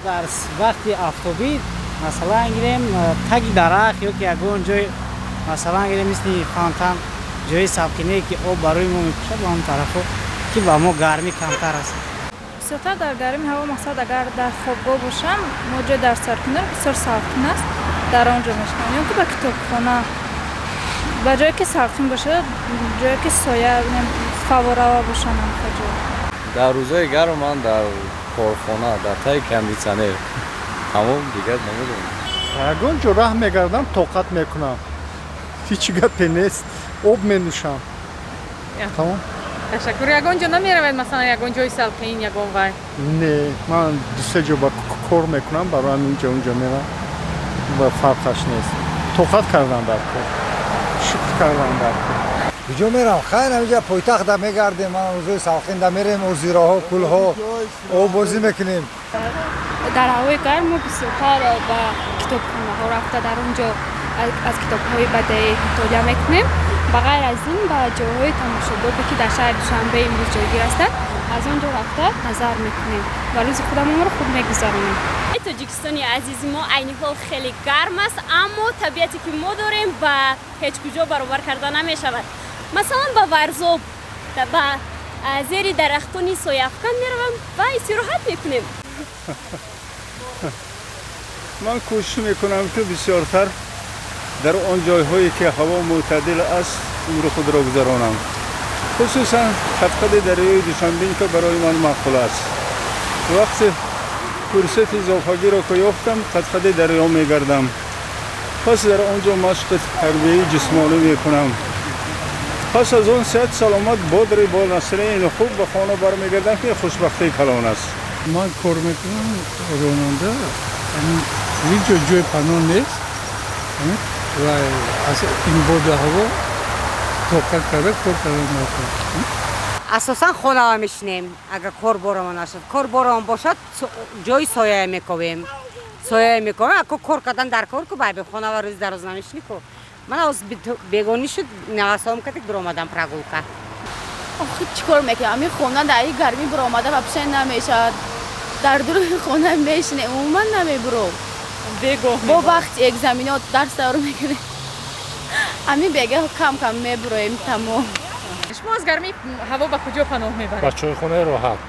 Дар вақти офтобӣ, масалан гирем, таги дарахт ё ки ягон ҷой, масалан гирем, мисли фонтан, ҷои салқинае, ки об барои мо мепӯшад, ба он тарафҳо, ки ба мо гармӣ камтар аст. Бисёртар дар гарми ҳаво, мақсад, агар дар хобгоҳ бошам, мо ҷой дар саркунор бисёр салқин аст, дар он ҷо мешинам ё ки ба китобхона, ба ҷое ки салқин бошад, ҷое ки соя, фаввораҳо бошанд, ҳамха ҷой. Дар рӯзои гарм ман дар корхона, дар таги кондитсионер, тамом, дигар намедонам. Ягон ҷо раҳ мегардам, тоқат мекунам, ҳеҷ гапе нест, об менӯшам, тамом. Ташаккур. Ягон ҷо намеравед, масалан, ягон ҷои салқин, ягон вай? Не, ман дусе ҷо ба кор мекунам, барои ҳамин инҷо, унҷо мерам ва фарқаш нест. Тоқат кардан дар кор, шукр кардан дар кор. Куҷо мерам? Хайр, ҳаминҷа пойтахта мегардем. Ман рӯзои салқинда мерем озираҳо, кӯлҳо, оббозӣ мекунем. Дар ҳавои гарм мо бисёртар ба китобхонаҳо рафта, дар он ҷо аз китобҳои бадеӣ мутолиа мекунем. Ба ғайр аз ин, ба ҷойҳои тамошобобе, ки дар шаҳри Душанбе имрӯз ҷойгир ҳастанд, аз он ҷо рафта назар мекунем ва рӯзи худамонро хуб мегузаронем. Тоҷикистони азизи мо айни ҳол хеле гарм аст, аммо табиате, ки мо дорем, ба ҳеҷ куҷо баробар карда намешавад. Масалан, ба Варзоб, ба зери дарахтони сояафкан меравам ва истироҳат мекунем. Ман кӯшиш мекунам, ки бисёртар дар он ҷойҳое, ки ҳаво мӯътадил аст, умри худро гузаронам, хусусан қадқади дарёи Душанбинка барои ман маъқул аст. Вақте фурсати изофагиро ки ёфтам, қадқади дарё мегардам, пас дар он ҷо машқи тарбияи ҷисмонӣ мекунам. Пас аз он сеҳат, саломат, бодрӣ, бо настроение хуб ба хона бармегардам, ки хушбахтии калон аст. Ман кор мекунам, ронанда. Ҳеҷ ҷо ҷои паноҳ нест ва аз ин боду ҳаво тоқат карда кор кардан мекунам. Асосан хонава мешинем, агар кор боромон нашад. Кор боромон бошад, ҷои сояя мековем, сояя мековем. Ако кор кардан дар кор ку, байби хонава рӯзи дароз намешинӣ ку. Ман оз бегонӣ шуд, навасом кардик, биромадам прогулка. Охи, чӣ кор мекунем? Ами хона дар и гармӣ биромада вообще намешавад. Дар дуруи хона мешинем, умуман намебуром. Бегоҳ? Бо вақти экзаменот дарс тайёр мекунем, ами бегаҳ кам кам мебуроем, тамом. Шумо аз гармии ҳаво ба куҷо паноҳ мебаред? Ба чойхонаи Роҳат.